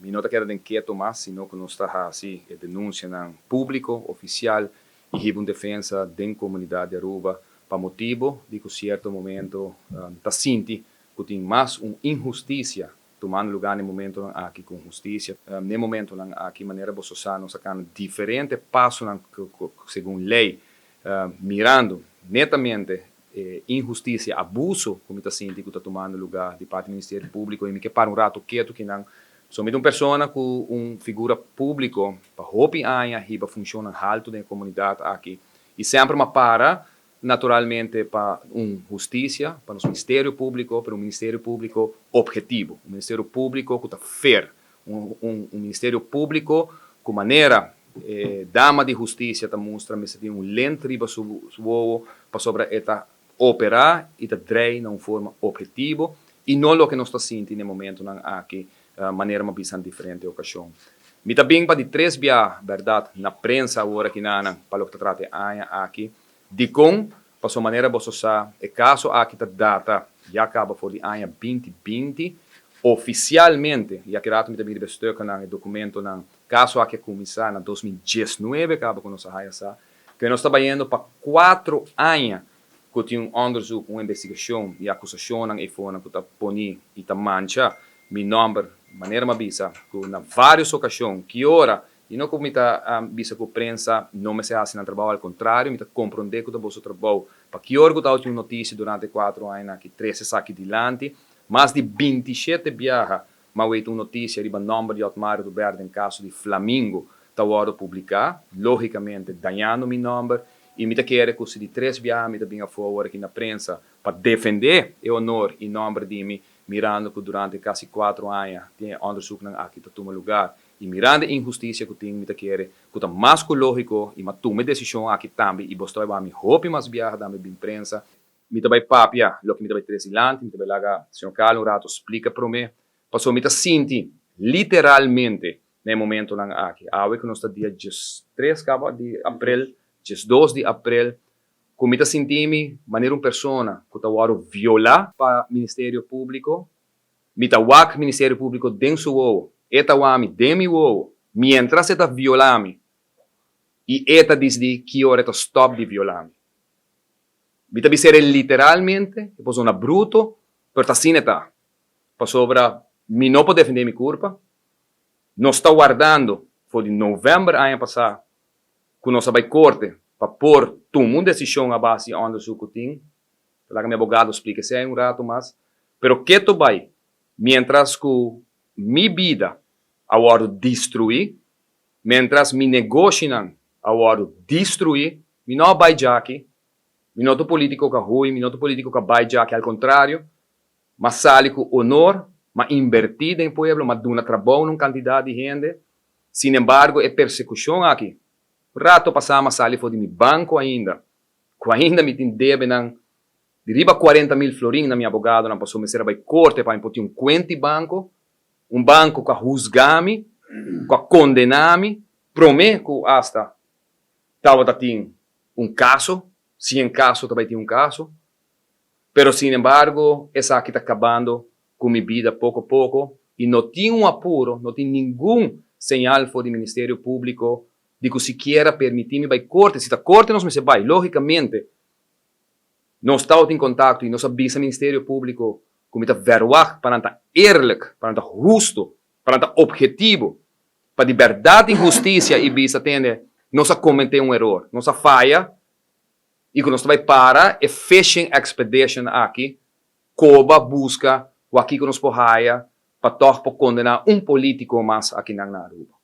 Mi no ta keda den keto mas, sino cu nos ta haci e denuncianan publico, oficial y hiba un defensa den comunidad di Aruba pa motibo di cu cierto momento ta sinti cu tin mas un inhusticia tumando lugar na e momentonan aki cu un husticia. Na e momentonan aki, manera boso sa, nos a cana diferente pasonan segun ley, mirando netamente e inhusticia, abuso cu mi ta sinti cu ta tumando lugar di parti Ministerio Publico, y mi ke para un rato keto kinan. So mi ta un persona cu un figura publico pa hopi aña, hiba funcionnan halto den e comunidad aki y semper m'a para naturalmente pa un husticia, pa nos Ministerio Publico, pero un Ministerio Publico objetivo, un Ministerio Publico cu ta fair, un Ministerio Publico cu, manera e dama di husticia ta mustra, mester tin un lint riba su wowo, pasobra e ta opera y ta drei na un forma objetivo y no loke nos ta sinti na e momentonan aki, manera m'a bisa na diferente ocasion. Mi ta bin pa di tres bia, berdad, na prensa awor aki nanan pa loke ta trata e aña aki. Dicon? Paso manera boso sa, e caso aki ta data ya caba for di aña 2020. Oficialmente, y aki rato mi ta bin riba e stukkennan, e documentonan, caso aki a cuminsa na 2019 caba cu nos a haya sa cu nos ta bayendo pa 4 aña cu tin un onderzoek, un investigacion y acusacionnan eyfonan cu ta poni y ta mancha mi nomber, manera m'a bisa, cu na varios ocasion, ki ora, y no cu mi ta bisa cu prensa no mester haci nan trabou, al contrario, mi ta comprende cu ta boso trabou, pa ki ora cu ta un noticia durante 4 aña aki, trece esaki dilanti. Mas di 27 biaha m'a weta un noticia riba nomber di Otmar Oduber den caso di Flamingo ta wordo publica, logicamente dañando mi nomber, y mi ta kere cu si di tres biaha mi ta bin afo aki na prensa pa defende e honor y nomber di mi, mirando cu durante casi 4 aña tin onderzoeknan aki ta tuma lugar y mirando e inhusticia cu tin, mi ta kere cu ta mas cu logico y m'a tuma e decision aki tambe, y boso ta mi hopi mas biaha tambe bin prensa. Mi ta bay papia loke mi ta bay trece dilanti, mi ta bay laga señor Carlos un rato splica prome, paso mi ta sinti literalmente na e momentonan aki, awe cu nos ta dia 13 caba di april, 12 di april, cu mi ta sinti mi manera un persona cu ta wordo viola pa Ministerio Publico. Mi ta wak Ministerio Publico den su wowo, e ta wak mi den mi wowo, mientras e ta viola mi, y e ta dicidi ki ora e ta stop di viola mi. Mi ta bis'e literalmente, e por zona bruto, pero ta asina ta. Pasobra mi no por defende mi curpa. Nos ta wardando for di november aña pasa cu nos a bay corte pa por tuma un decision a base di onderzoek cu tin. Laga mi abogado splica esey un rato mas. Pero keto bay, mientras cu mi bida a wordo destrui, mientras mi negoshinan a wordo destrui, mi no a bay djaki, mi no ta politico cu a huy, mi no ta politico cu a bay djaki, al contrario, m'a sali cu honor, m'a inverti den pueblo, m'a duna trabou na un cantidad di hende. Sin embargo, e persecucion aki, rato pasa m'a sali for di mi banco ainda, cu ainda mi tin debenan di riba 40 mil florin na mi abogadonan, paso mester a bay corte pa mi por tin un cuenta di banco, un banco cu a husga mi, cu a condena mi, prome cu hasta tabata tin un caso, si en caso tabata tin un caso, pero sin embargo, esaki ta cabando cu mi bida poco poco y no tin un apuro, no tin ningun señal for di Ministerio Publico di cu sikiera permiti mi bay corte. Si ta corte nos mester bay, logicamente, nos ta in contacto y nos a bisa Ministerio Publico cu mi ta verwacht pa nan ta eerlijk, pa nan ta husto, pa nan ta objetivo, pa di berdad tin husticia y bisa tende, nos a comete un error, nos a faya y cu nos ta bay para e fishing expedition aki, coba busca wak kico nos por haya pa toch por condena un politico mas aki na Aruba.